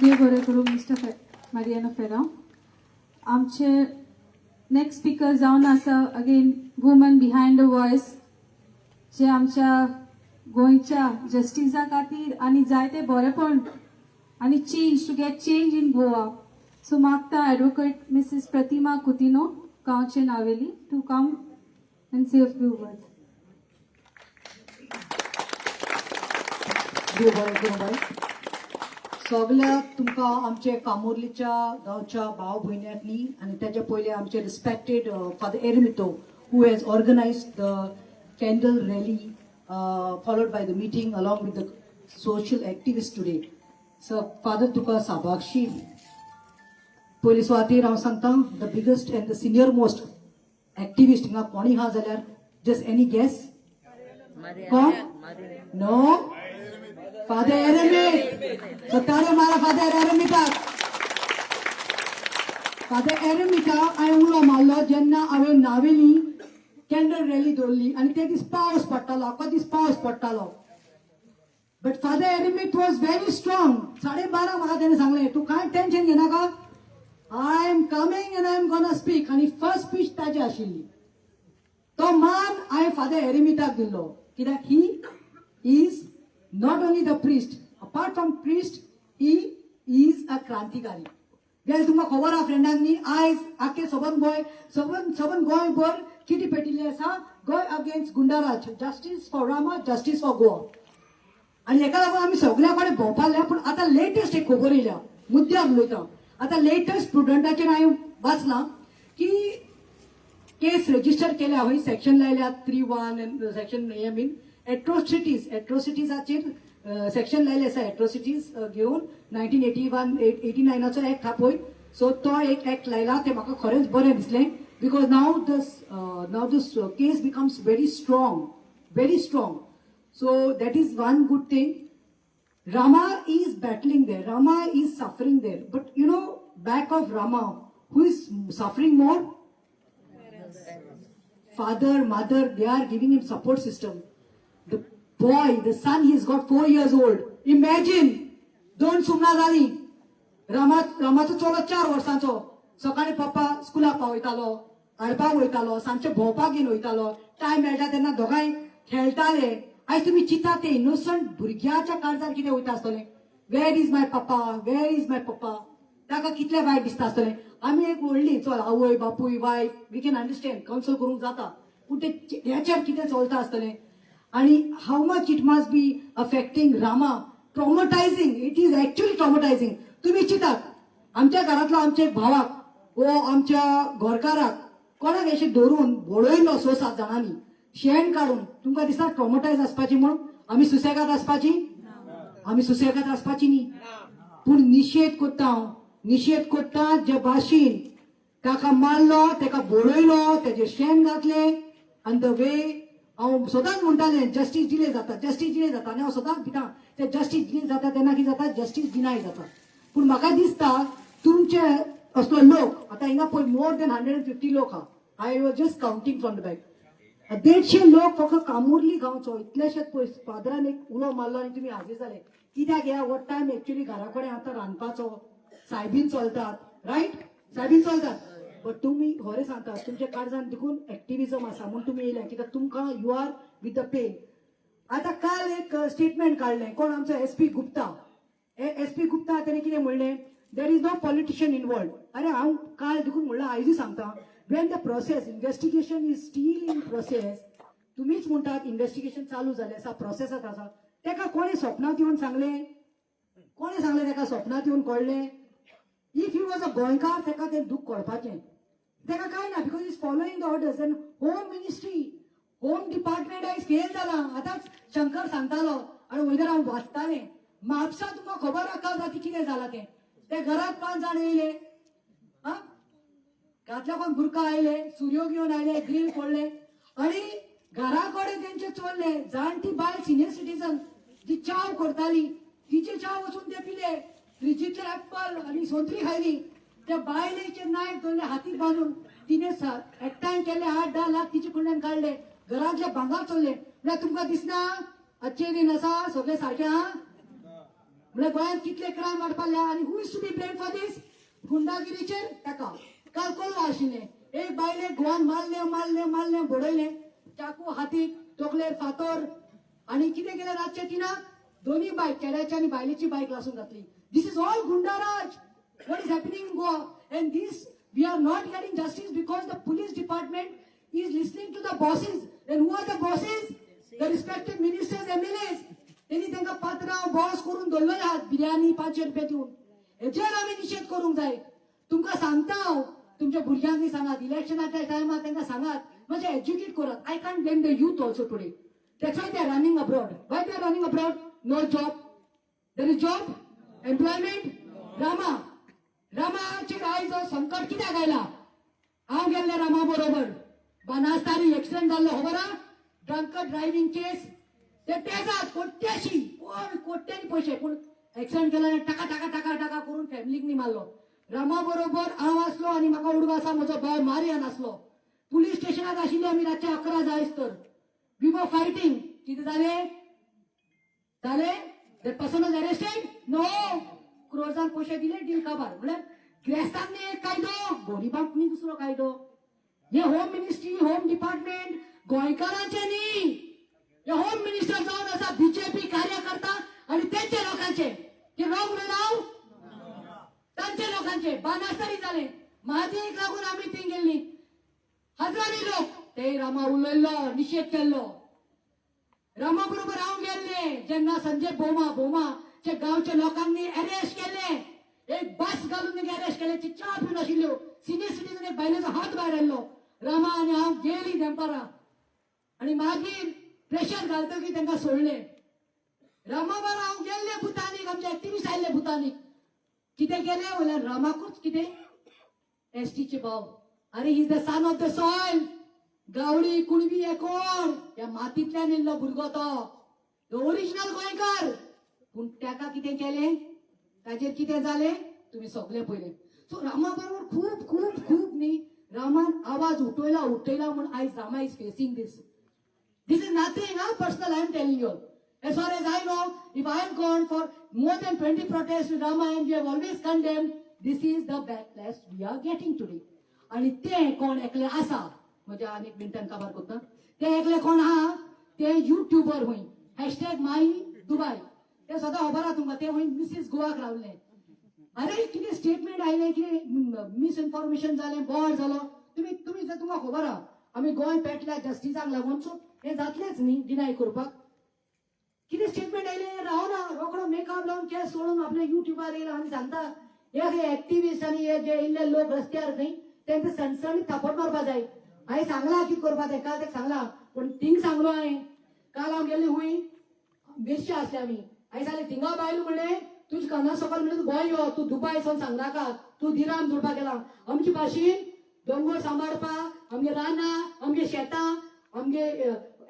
देव बरें करूं मिस्टर मारियानो फेराव. आमचे नेक्स्ट स्पीकर जावन आसा again woman behind the voice, जे आमच्या गोंयच्या जस्टिसा खातीर आनी जायते बरेपण आनी change, to get change in Goa. So मागता एडवोकेट मिसीस प्रतिमा कुतिनो, गांवचे Navelim, to come and say a few words. देव बरें करूं बाय. सगल्या तुमकां आमचे कामुर्लीच्या गांवच्या भाव भयण्यांनी आनी तेच्या पयलीं आमचे respected Father Eremito, who has organized the candle rally followed by the meeting along with the social activist today. So Father, तुका साबाक्षी. पयली सुवातेर हांव सांगता, the biggest and the senior most activist हिंगा कोणी आहा जाल्यार, जस्ट एनी गेस कोण? No, father Eremit. सो ताळयो मारा फादर एरेमिताक. फादर एरेमिता हांवें उलो मारलो जेन्ना हांवें नावेली कॅन्डल रॅली दवरली आनी ते दीस पावस पडटालो, अख्खो दीस पावस पडटालो, but Father Eremit was very strong. 12:30 म्हाका तेणें सांगलें, तूं कांय टेन्शन घेनाका, I am coming and I am gonna speak. आनी फर्स्ट स्पीच ताजी आशिल्ली. तो मान हांवें फादर एरेमिताक दिल्लो, कित्याक he is not only the priest, apart from priest he is a क्रांतिकारी. वेल, तुमकां खबर आहा फ्रेंडांक न्ही, आयज आख्खे सबंद गोंय, सबंद सबंद गोंयभर कितें पेटिल्लें आसा? Goa against goonda raj, justice for Rama, justice for Goa. आनी हेका लागून आमी सगल्या कडेन भोंवपाक लागल्या. पूण आतां लेटस्ट एक खबर येयल्या, मुद्द्याक उलयता. आतां लेटस्ट स्टुडंटाचेर हांवें वाचलां की केस रजिस्टर केल्या, हय सेक्शन लायल्या, 3(1) सेक्शन हे मीन एट्रोसिटीज, एट्रोसिटीजाचेर सेक्शन लायले आसा. एट्रोसिटीज घेवन 1981 89आचो एक्ट हा पळय, सो तो एक एक्ट लायला. ते म्हाका खरेंच बरें दिसलें, because now this case becomes very strong, very strong. So that is one good thing. Rama is battling there. Rama is suffering there. But back of Rama, who is suffering more? Father, mother, they are giving him support system. The boy, the son, he's got 4 years old. Imagine, दोन सुमनां जाली. रामा, रामाचो चलो 4 वर्सांचो. सकाळी पप्पा स्कुलाक पावयतालो, हाडपाक वयतालो, सांजचे भोंवपाक घेवन वयतालो. टायम मेळटा तेन्ना दोगांय खेळटाले. आयज तुमी चिंता, ते इनोसंट भुरग्याच्या काळजार कितें वयता आसतलें? Where is my papa? Where is my papa? ताका कितलें वायट दिसता आसतलें. आमी एक व्हडली चल आवय बापूय wife, we can understand, console करूंक जाता, पूण ते हेचेर कितें चलता आसतलें आणि how much it must be affecting Rama, traumatizing. It is actually traumatizing. तुम्ही चिंतात, आमच्या घरांतलो आमच्या एक भावाक वो आमच्या घरकाराक कोणाक अशें धरून बडयलो स सात जाणांनी शेण काडून, तुमकां दिसता ट्रॉमटायज आसपाची म्हणून आमी सुसेगाद आसपाची? आमी सुसेगाद आसपाची न्ही. पूण निशेध करता हांव, निशेध करता. जे भाशेन ताका मारलो, ताका बडयलो, तेजे शेण घातले आनी the way, हांव सदांच म्हणटालें जस्टीस डिले जाता, जस्टीस डिले जाता, आनी हांव सदांच भिता ते जस्टीस डिले जाता तेन्ना कितें जाता, जस्टीस डिनाय जाता. पूण म्हाका दिसता तुमचे असलो लोक आतां हिंगा पळय, मोर देन 150 लोक आहा. I was just counting from the back. 150 लोक फक्त कामुर्ली गांवचो, इतलेशेच पळय फादरान एक उलो मारलो आनी तुमी हाजीर जाले. कित्याक ह्या हो टायम एक्चुअली घरा कडेन आतां रांदपाचो, सायबीन चलतात, रायट, सायबीन चलतात. बट तुमी खरें सांगता, तुमच्या काळजान देखून एक्टिविजम आसा म्हूण तुमी येयले, कित्याक तुमकां you are with the pain. आतां काल एक स्टेटमेंट काडलें कोण, आमचो SP Gupta, SP Gupta. तेणे कितें म्हणलें? There is no politician involved. अरे, हांव काल देखून म्हणलां, आयजूय सांगता, when the process, investigation is still in process, तुमीच म्हणटात इन्व्हेस्टिगेशन चालू जालें आसा, प्रोसेसात आसा, तेका कोणें स्वप्नांत येवन सांगलें? कोणें सांगलें तेका? स्वप्नांत येवन कळ्ळें? If he was a गोंयकार, तेका तें दूख कळपाचें. तेका कांय ना, because is following the orders. And home ministry, home department आयज फेल जाला. आतांच शंकर सांगतालो आनी वयल्यान हांव वाचतालें, म्हापसा तुमकां खबर आसा जाती कितें जालां तें. ते घरात पांच जाण येयले, हा, घातल्या कोण बुरका आयले, सुरयो घेवन आयले, ग्रील फोडले आणि घरा कडेन तेंचे चोरले. जाणटी बायल, सिनियर सिटीजन, जी चाव करताली, तिचे चाव वचून ते पिले, फ्रिजीतले एप्पल आणि सोंत्री खायली. त्या बायलेचे नायफ धरले, हातीक बांदून तिने एकठांय केले 8-10 लाख तिचे कडल्यान काडले, घरांतले भांगर चोरले. म्हळ्यार तुमकां दिसना अच्छे दिन आसा, सगळे सारखे आहा? म्हळ्यार गोंयांत कितले क्रायम वाडपाक, आनी who is to be blame for this? गुंडागिरीचेर ताका काल कोलवा आशिल्लें, एक बायलेक घोवान मारले, मारले, मारले, बडयले, चाकू हातीक, तकलेर फातर, आनी कितें केलें रातचे तिनाक दोनी बायक, चेड्याची आनी बायलेची बायक लासून घातली. This is all goonda raj, what is happening in Goa, and this we are not getting justice because the police department is listening to the bosses. And who are the bosses? The respected ministers, MLAs. त्यांनी तांकां पात्रांव, boss करून दवरलेले आहात, बिर्याणी 500 रुपया दिवन. हेचेर आमी निशेध करूंक जाय. तुमकां सांगता हांव, तुमच्या भुरग्यांनी सांगात, इलेक्शनाच्या टायमार तांकां सांगात, मातशें एज्युकेट करात. I can't blame the youth also today. That's why they are running abroad. Why they are running abroad? No job. There is job, employment. Rama, रामाचेर आयज हो संकट कित्याक आयला? हांव गेल्ले रामा बरोबर बानास्तारी, एक्सिडेंट जाल्लो, खबर आहा, ड्रंक ड्रायव्हिंग केस. ते तेजात कोट्याशी, कोण कोट्यांनी पयशे, पूण एक्सिडेंट केला आनी टाका टाका टाका टाका करून फॅमिलीक न्ही मारलो. रामा बरोबर हांव आसलो आनी म्हाका उडगो आसा, म्हजो भाव मारियान आसलो. पुलीस स्टेशनात आशिल्ले आमी रातचे 11 जायस तर. We were fighting. कितें जालें? जालें? That person was arrested? No. क्रोर्सान पयशे दिले, डील काबार. म्हळ्यार गिरेस्तांक न्ही एक कायदो, गरिबांक न्ही दुसरो कायदो. हे होम मिनिस्ट्री, होम डिपार्टमेंट गोंयकारांचे न्ही. हे होम मिनिस्टर जावन आसा बीजेपी कार्यकर्ता आणि तेंचे लोकांचे. ते रॉंग उलयला हांव? तांचे लोकांचे. बानास्तारी जाले, म्हादेक लागून आमी थंय गेल्ली, हजारांनी लोक. ते रामा उलयल्लो, निशेध केल्लो. रामा बरोबर हांव गेल्ले जेन्ना संजय बोमा, बोमाच्या गांवच्या लोकांनी अरेस्ट केले, एक बस घालून अरेस्ट केले. ती च्या पिवन आशिल्ल्यो सिनियर सिटीजन, एक बायलेचो हात भायर आयल्लो. रामा आनी हांव गेली देंपारा आनी मागीर प्रेशर घालतकीर तांकां सोडले. रामा बरोबर हांव गेल्ले भुतानीक, आमचे एक्टिविस्ट आयिल्ले भुतानीक. कितें केलें म्हणल्यार रामाकूच कितें एसटीचे भाव. अरे, is the son of the soil. Gawdi, Kunbi हे कोण? ह्या मातींतल्यान येयल्लो भुरगो तो, ओरिजिनल गोंयकार. पूण ताका कितें केलें? ताजेर कितें जालें तुमी सगळे पयलें. सो रामा बरोबर खूब खूब खूब न्ही, रामान आवाज उठयला, उठयला म्हूण आयज Rama is facing this. This is nothing, huh? Personal, I am telling you. As far as I know, if I have gone for more than 20 protests with Rama and we have always condemned, this is the backlash we are getting today. आणि ते कोण एकले आसा, म्हज्या आनी एक मिनटान काबार करता, ते एकले कोण आहा, ते युट्युबर हुंय, हॅशटॅग माई दुबाय. ते सदां खबर आहा तुमकां. ते हुंय मिसीस गोवाक रावले. अरे कितें स्टेटमेंट आयलें, कितें मिसइन्फॉर्मेशन जालें, बोवाळ जालो. तुमी तुमी जर तुमकां खबर आहा, आमी गोंय पेटल्या जस्टिसाक लागून. सो हें जातलेंच न्ही डिनाय करपाक. कितें स्टेटमेंट आयलें, रावना, रोकडो मेकअप लावन, केस सोडून आपल्या युट्यूबार येयला आनी सांगता, हे एक्टिविस्ट आनी हे जे येयल्ले लोक रस्त्यार खंय, तेंचे सणसणीत थापट मारपा जाय. हांवें सांगलां कितें करपा तें, काल तेका सांगलां, पूण थिंग सांगलो हांवें. काल हांव गेल्ली खूंय, मेरशे आसले आमी. हांवें सांगलें, थिंगा बायल म्हणलें, तुजे काना सकल म्हणलें, तूं गोंय यो, तूं दुबाय सावन सांगनाका, तूं दिराम जोडपाक गेला. आमचे भाशेन दोंगर सांबाळपा, आमगे रानां, आमगे शेतां, आमगे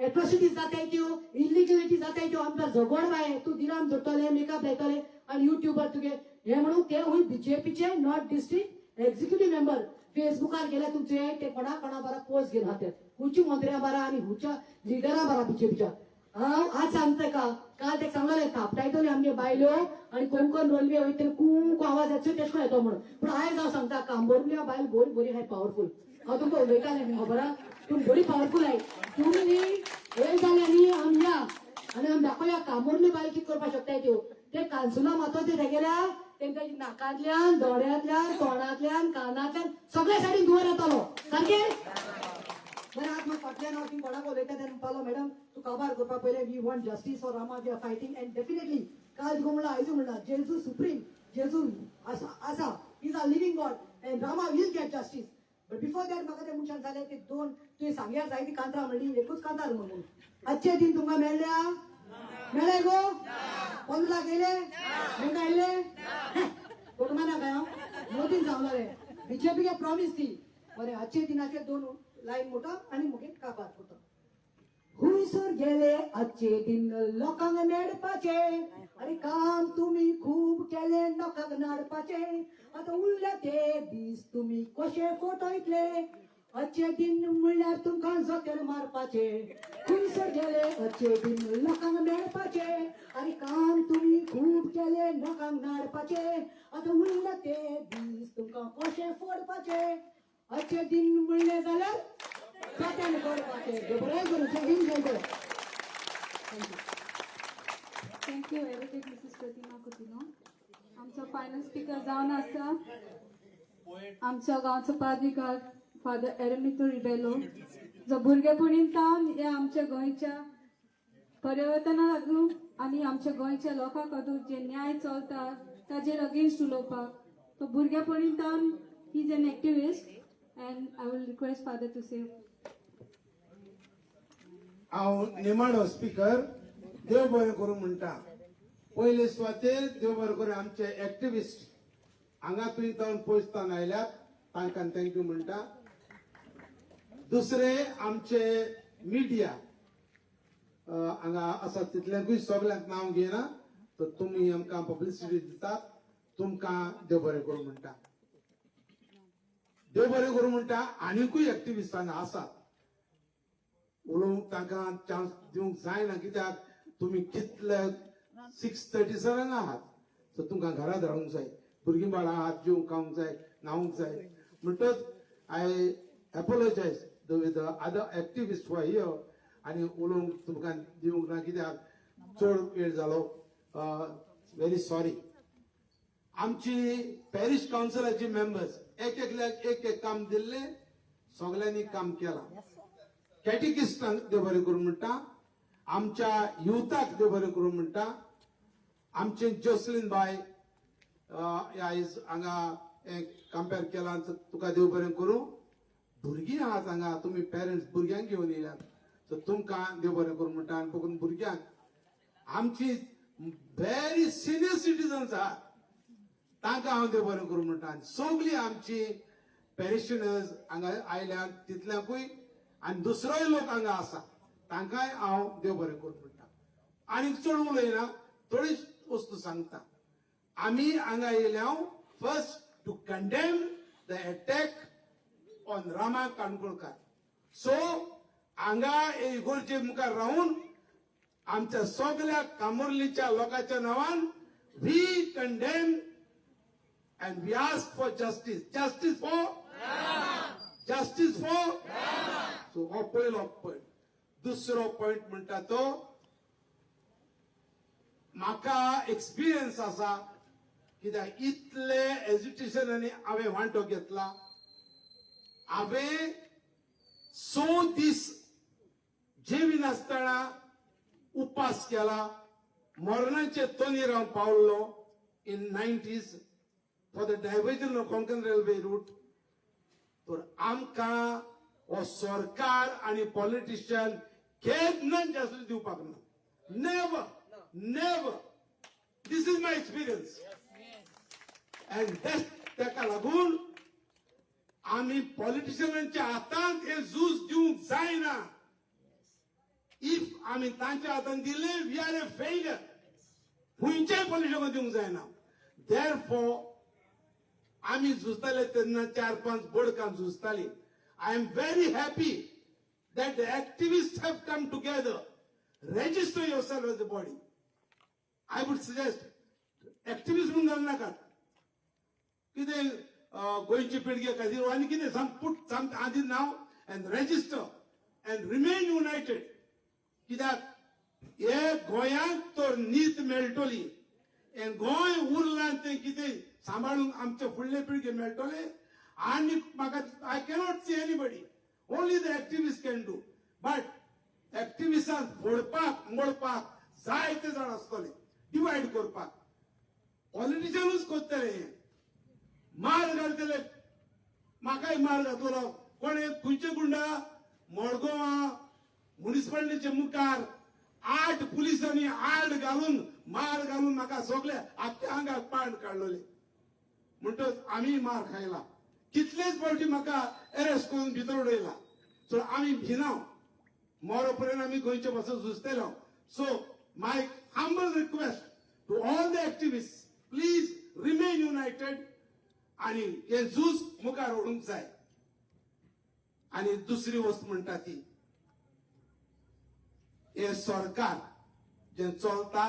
एट्रोसिटीज जाताय त्यो, इलिगलिटी जाताय त्यो, आमकां झगड बाय. तूं दिराम जोडटले, मेकअप लायतले आनी युट्यूबार तुगे हे म्हणून. ते हुंय बीजेपीचे नॉर्थ डिस्ट्रिक्ट एक्झिक्युटीव मेंबर. फेसबुकार गेले तुमचे, ते कोणा कोणा बारा पोस्ट घेवन आहा, ते खुंयच्या मंत्र्या बारा आनी खुंयच्या लिडरा बारा बीजेपीच्या. हांव आज सांगता का, काल ते सांगलें, थापटायतले आमगे बायलो आनी कोंकण रेल्वे वयतले, खूब आवाज येतो तेश कोन येतो म्हणून. पूण आयज हांव सांगता, कांबोर्ल्या बायल बरी बरी आहाय, पावरफूल. हांव तुमकां उलयतालें, खबर आहा, तुमी बरी पावरफूल आहाय. तुमी न्ही वेळ जालें न्ही, आमी या आनी आमी दाखोवया कांबोर्ली बायल कितें करपाक शकताय त्यो. ते कानसुलां मातो ते तेगेल्या, तेंच्या नाकांतल्यान, दोळ्यांतल्यान, तोंडांतल्यान, कानांतल्यान, सगळ्या सायडीन धुंवर येतालो सारकें. बरें, आज म्हाका फाटल्यान हांव थिंग कोणाक उलयता तेन्ना म्हणपालो, मॅडम, तूं काबार करपा पयलें, we want justice for Rama, we are fighting. And definitely काल तुका म्हणलां, आयजू म्हणलां, जेजू सुप्रीम, जेजू आसा आसा, is a living God and Rama will get justice. But before that म्हाका त्या मनशान जालें ते दोन तुवें सांगया जायती कांतरां म्हणली, एकूच कांतार म्हणून. आजचे दिन तुमकां मेळ्ळ्या, मेळ्ळे गो? 15 लाख येयले, तांकां आयले कोटमाना काय? हांव मोदीन सांगलो रे, बीजेपीक प्रॉमिस ती. बरें, आजचे दिनाचे दोन लायन मोठो आनी मुगे काबार करता. हुंयसर गेले आजचे दिन लोकांक मेळपाचे? अरे, काम तुमी खूब केले लोकांक नाडपाचे. आतां उरले ते दीस तुमी कशे फटयतले? आजचे दिन म्हणल्यार तुमकां जोतेर मारपाचे. खुंयसर गेले आजचे दिन लोकांक मेळपाचे? अरे, काम तुमी खूब केले लोकांक नाडपाचे. आतां उरले ते दीस तुमकां कशे फोडपाचे? आजचे दिन म्हणले जाल्यार जोत्यान करपाचे. बरें करूं. जय हिंद, जय Goa. Thank you. Thank you advocate Mrs प्रतिमा कुतिनो. आमचो फायनल स्पीकर जावन आसा आमच्या गांवचो पादविगार फादर एरमितो रिबेलो, जो भुरगेपणीन तावन ह्या आमच्या गोंयच्या परिवर्तना लागून आनी आमच्या गोंयच्या लोकां खातीर जे न्याय चलता ताजेर अगेन्स्ट उलोवपाक तो भुरगेपणीन तावन he is an activist, and I will request Father to say. हांव निमाणो स्पिकर. देव बरें करूं म्हणटा. पयले सुवातेर देव बरें करूं आमचे एक्टिविस्ट हांगा तुमी जावन पयसतान आयल्यात, तांकां thank you म्हणटा. दुसरे, आमचे मिडिया हांगा आसा, तितल्यांकूय सगल्यांक नांव घेयना, तर तुमी आमकां पब्लिसिटी दितात, तुमकां देव बरें करूं म्हणटा. देव बरें करूं म्हणटा. आनिकूय एक्टिविस्ट हांगा आसात, उलोवंक तांकां चान्स दिवंक जायना, कित्याक तुमी कितले 6:37 आहात, सो तुमकां घरांत रावंक जाय, भुरगीं बाळां आहात, जेवंक खावंक जाय, न्हावंक जाय. म्हणटच I apologise the with other activist who here आनी उलोवंक तुमकां दिवंक ना, कित्याक चड वेळ जालो, व्हेरी सॉरी. आमची पॅरिश कावन्सिलाची मेंबर्स, एक एकल्याक एक एक काम दिल्लें, सगल्यांनी काम केलां. कॅटिकिस्टांक देव बरें करूं म्हणटा. आमच्या युथाक देव बरें करूं म्हणटा. आमचे जोसलीन बाय आयज हांगा कंपेर केलां, तुका देव बरें करूं. भुरगीं आहात हांगा, तुमी पेरंट्स भुरग्यांक घेवन येयल्यात, सो तुमकां देव बरें करूं म्हणटा. आनी बघून भुरग्यांक, आमची व्हेरी सिनियर सिटीजन्स आहात, तांकां हांव देव बरें करूं म्हणटा. आनी सगळीं आमची पॅरिशनर्स हांगा आयल्यात तितल्यांकूय, आनी दुसरोय लोक हांगा आसा, तांकांय हांव देव बरें करूं म्हणटा. आनी चड उलयना, थोडीच वस्तू सांगता. आमी हांगा येयल्या first to condemn the attack on Rama Kankonkar. So हांगा इगोर्जे मुखार रावून आमच्या सगळ्या कामुर्लीच्या लोकांच्या नांवान we condemn and we ask for justice. Justice for? Justice for? So हो पयलो पॉयंट. दुसरो पॉयंट म्हणटा तो, म्हाका एक्सपिरियन्स आसा की कित्याक इतले एजिटेशनांनी हांवें वांटो घेतला. हांवें 6 दीस जेविनासतना उपास केला. मरणाचे तोंडीर हांव पावल्लो in 90s for the diversion of Konkan Railway route. तर आमकां हो सरकार आनी पॉलिटिशियन केन्ना जास्त दिवपाक ना. Never, never. This is my experience and that ताका लागून आमी पॉलिटिशियनांच्या हातांत हे झूज दिवंक जायना. If आमी तांच्या हातांत दिले, we are a failure. खंयच्याय पॉलिटिशियनाक दिवंक जायना. देअरफॉर आमी झुजताले तेन्ना चार पांच बोडकां झुजताली. I am very happy that the activist have come together. Register yourself as a body. I would suggest, activist म्हणून घालू नाकात. कितें गोंयचे पिळगे खातीर आनी कितें सम put some आदी नांव and register and remain united. कित्याक हे गोंयांत तर नीत मेळटली हें गोंय उरलां तें कितें सांबाळूंक आमचे फुडले पिळगे मेळटले. आनी म्हाका I cannot see anybody, only the activist can do. But एक्टिविस्टांक फोडपाक मोडपाक जायते जाण आसतले. डिवायड करपाक पॉलिटिशियनूच करतले. हे मार घालतले. म्हाकाय मार घातलो कोणे, खंयचे गुंडा. मडगांवा मुनिसिपालिटीच्या मुखार 8 पुलिसांनी आड घालून मार घालून म्हाका सगळे आख्ख्या आंगाक पाण काडलेले. म्हणटच आमी मार खायला. कितलेच फावटी म्हाका अरेस्ट करून भितर उडयला. सो आमी भिना. मरो पर्यंत आमी गोंयचे पासून झुजतले. So my humble request to all the activist, please remain united आणि हे झूज मुखार ओडूंक जाय. आणि दुसरी वस्त म्हणटा ती हे सरकार जें चलता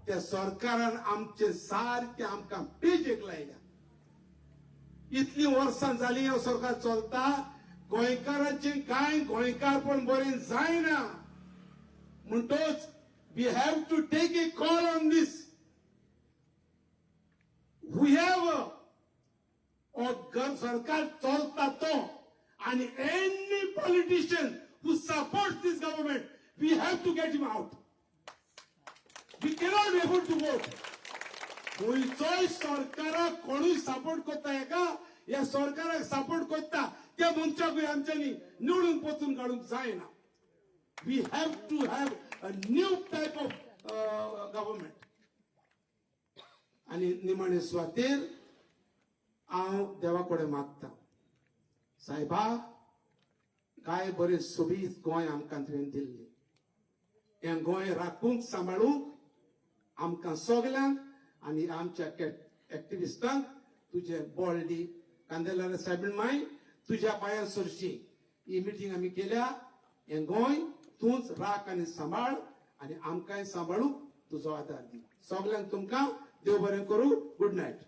त्या सरकारान आमचे सारके आमकां पेजेक लायल्या. इतली वर्सां जाली हें सरकार चलता, गोंयकाराचें कांय गोंयकारपण बरें जायना. म्हणटोच we have to take a call on this. We have सरकार चलता तो आणि any politician who support this government, we have to get him out. We cannot able to vote. खंयचोय सरकाराक कोणूय सपोर्ट करता, हेका ह्या सरकाराक सपोर्ट करता त्या मनशाकूय आमच्यांनी निवडून पचून काडूंक जायना. We have to have a new type of government. आनी निमाणे सुवातेर हांव देवा कडेन मागता, सायबा, काय बरें सोबीत गोंय आमकां तुवें दिल्लें. हें गोंय राखूंक सांबाळूंक आमकां सगल्यांक आनी आमच्या एक्टिविस्टांक तुजें बळ दी. कांदेलार सायबीण माय, तुज्या पांयां सरशी ही मिटींग आमी केल्या. हें गोंय तूंच राख आनी सांबाळ आनी आमकांय सांबाळूंक तुजो आदार दी. सगल्यांक तुमकां देव बरें करूं. Good night.